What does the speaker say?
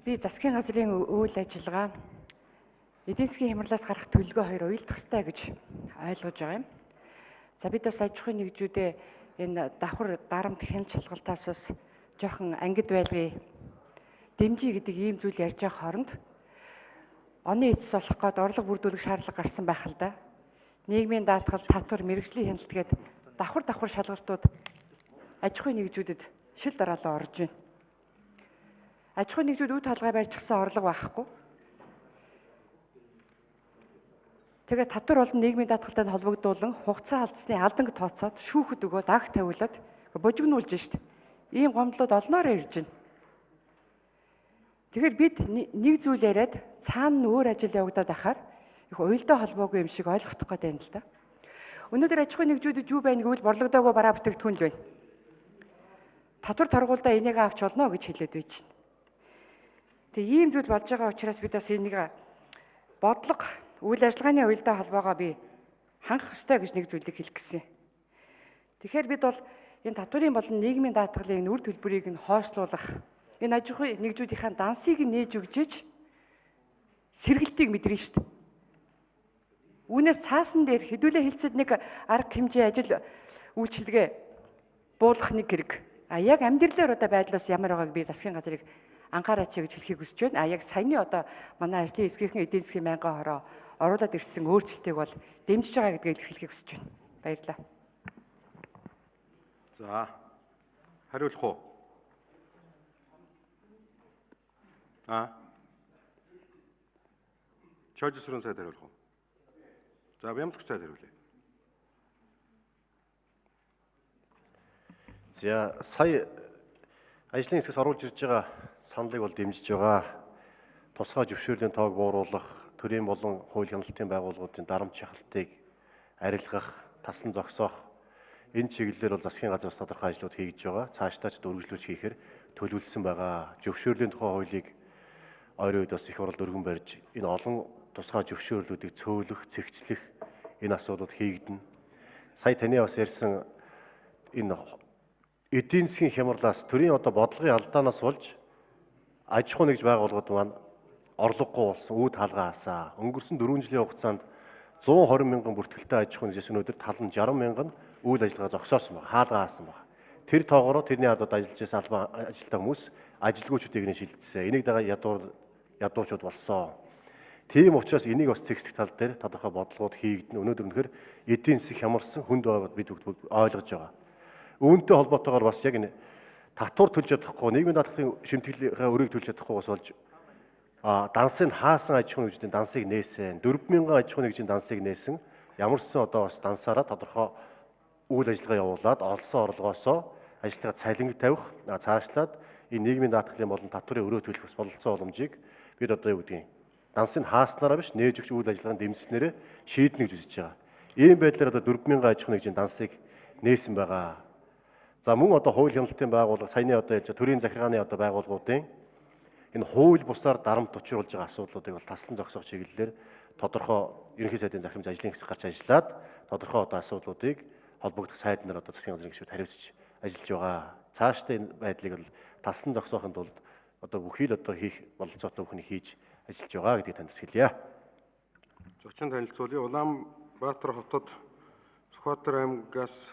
Би засгийн газрын үйл ажиллагаа эдийн засгийн хямралаас гарах төлөвлөгөө хоёр уялдах ёстой гэж ойлгож байгаа юм. За бид бас аж ахуйн нэгжүүдээ энэ давхар дарамт хяналт шалгалтаас бас жоохон ангид байлгая, дэмжиж гэдэг ийм зүйл ярьж байгаа хооронд оны эцэс болох гээд орлого бүрдүүлэх шаардлага гарсан байх л да. Нийгмийн даатгал, татвар, мэргэжлийн хяналт гээд давхар шалгалтууд аж ахуйн нэгжүүдэд шил дараалан орж байна. Аж ахуйн нэгжүүд үе талгай барьчихсан орлого байхгүй. Тэгээ татвар болон нийгмийн даатгалтай холбогдуулан хугацаа алдсны алданг тооцоод шүүхэд өгөөд аг тавиулаад божигнуулж шít. Ийм гомдлууд олноороо ирж байна. Тэгэхээр бид нэг зүйл яриад цаана нь өөр ажил явагдаад ахаар их уялдаа холбоогүй юм шиг ойлгохдох гэдэг юм л да. Өнөөдөр аж ахуйн нэгжүүдэд юу байна гэвэл борлогдоогүй бараа бүтээгдэхүүн л байна. Татвар торгуулдаа энийг авч болно гэж хэлээд байж байна. Тэгээ ийм зүйл болж байгаа учраас бид бас энийг бодлого үйл ажиллагааны уялдаа холбоогоо би хангах ёстой гэж нэг зүйлийг хэлэх гэсэн. Тэгэхээр бид бол энэ татварын болон нийгмийн даатгалын үр төлбөрийг нь хойшлуулах, энэ аж ахуйн нэгжүүдийнхээ дансыг нээж өгч иж сэргэлтийг мэдэрнэ шүү дээ. Үүнээс цаасан дээр хэдүүлээ хэлцэд нэг арга хэмжээ ажил үйлчилгээ буулгах нэг хэрэг. А яг амьдралаар одоо байдлаас ямар байгааг би засгийн газрыг анхаараач гэж хэлхийг хүсэж байна. А яг саяны одоо манай ажлын хэсгийнхэн эдийн засгийн байнгын хороо оруулаад ирсэн өөрчлөлтийг бол дэмжиж байгаа гэдгийг илэрхийлэхийг хүсэж байна. Баярлалаа. За хариулах уу? Чойжсрын сайд хариулах уу? За Бямцг сайд хариулъя. За сая ажлын хэсгээс оруулж ирж байгаа саналыг бол дэмжиж байгаа. Тусгай зөвшөөрлийн тоог бууруулах, төрийн болон хууль хяналтын байгууллагуудын дарамт шахалтыг арилгах, тасан зогсоох энэ чиглэлээр бол засгийн газраас тодорхой ажлууд хийж байгаа. Цаашдаа ч дөрвөлжлүүлж хийхээр төлөвлөсөн байгаа. Зөвшөөрлийн тухай хуулийг ойрын үед бас их хурал өргөн барьж энэ олон тусгай зөвшөөрлүүдийг цөөлөх, цэгцлэх энэ асуудлууд хийгдэнэ. Сая таны бас ярьсан энэ эдийн засгийн хямралаас төрийн одоо бодлогын алдаанаас болж аж ахуй нэгж байгууллагууд маань орлогогүй болсон, үүд хаалгаа хаасаа. Өнгөрсөн 4 жилийн хугацаанд 120 мянган бүртгэлтэй аж ахуйн нэгжээс өнөөдөр тал нь 60 мянган үйл ажиллагаа зогсоосон байна, хаалгаа хаасан байна. Тэр тоогоороо тэрний ард ажиллаж байсан албан ажилтаа хүмүүс ажилгүйчүүдийг нь шилжсэн. Энийг дагаа ядуучууд болсон. Тийм учраас энийг бас цэгцлэх тал дээр тодорхой бодлогууд хийгдэнэ. Өнөөдөр үнэхээр эдийн засаг хямарсан хүнд байгаад бид бүгд ойлгож байгаа. Үүнтэй холбоотойгоор бас яг энэ татвар төлж чадахгүй, нийгмийн даатгалын шимтгэлийнхээ өрийг төлж чадахгүйгээс болж дансыг хаасан аж ахуйн нэгжүүдийн дансыг нээсэн. 4000 аж ахуйн нэгжийн дансыг нээсэн. Ямарсан одоо бас дансаараа тодорхой үйл ажиллагаа явуулаад олсон орлогоосоо ажилтнаа цалинг тавих, цаашлаад энэ нийгмийн даатгалын болон татварын өрөө төлөх бас бололцоо боломжийг бид одоо юу гэдгийг дансыг хааснараа биш нээж өгч үйл ажиллагаанд дэмжснээрээ шийднэ гэж үзэж байгаа. Ийм байдлаар одоо 4000 аж ахуйн нэгжийн дансыг нээсэн байгаа. За мөн одоо хууль хяналтын байгууллага саяны одоо ярьж төрийн захиргааны одоо байгууллагуудын энэ хууль бусаар дарамт учруулж байгаа асуудлуудыг бол тассан зогсоох чиглэлээр тодорхой ерөнхий сайдын захирамж ажлын хэсэг гарч ажиллаад тодорхой одоо асуудлуудыг холбогдох сайд нар одоо засгийн газрын гишүүд хариуцж ажиллаж байгаа. Цаашдаа энэ байдлыг бол тассан зогсоохын тулд одоо бүхий л одоо хийх бололцоотой бүхнийг хийж ажиллаж байгаа гэдгийг танд хэлье. Зочин танилцуулъя. Улаанбаатар хотод Сүхбаатар аймгаас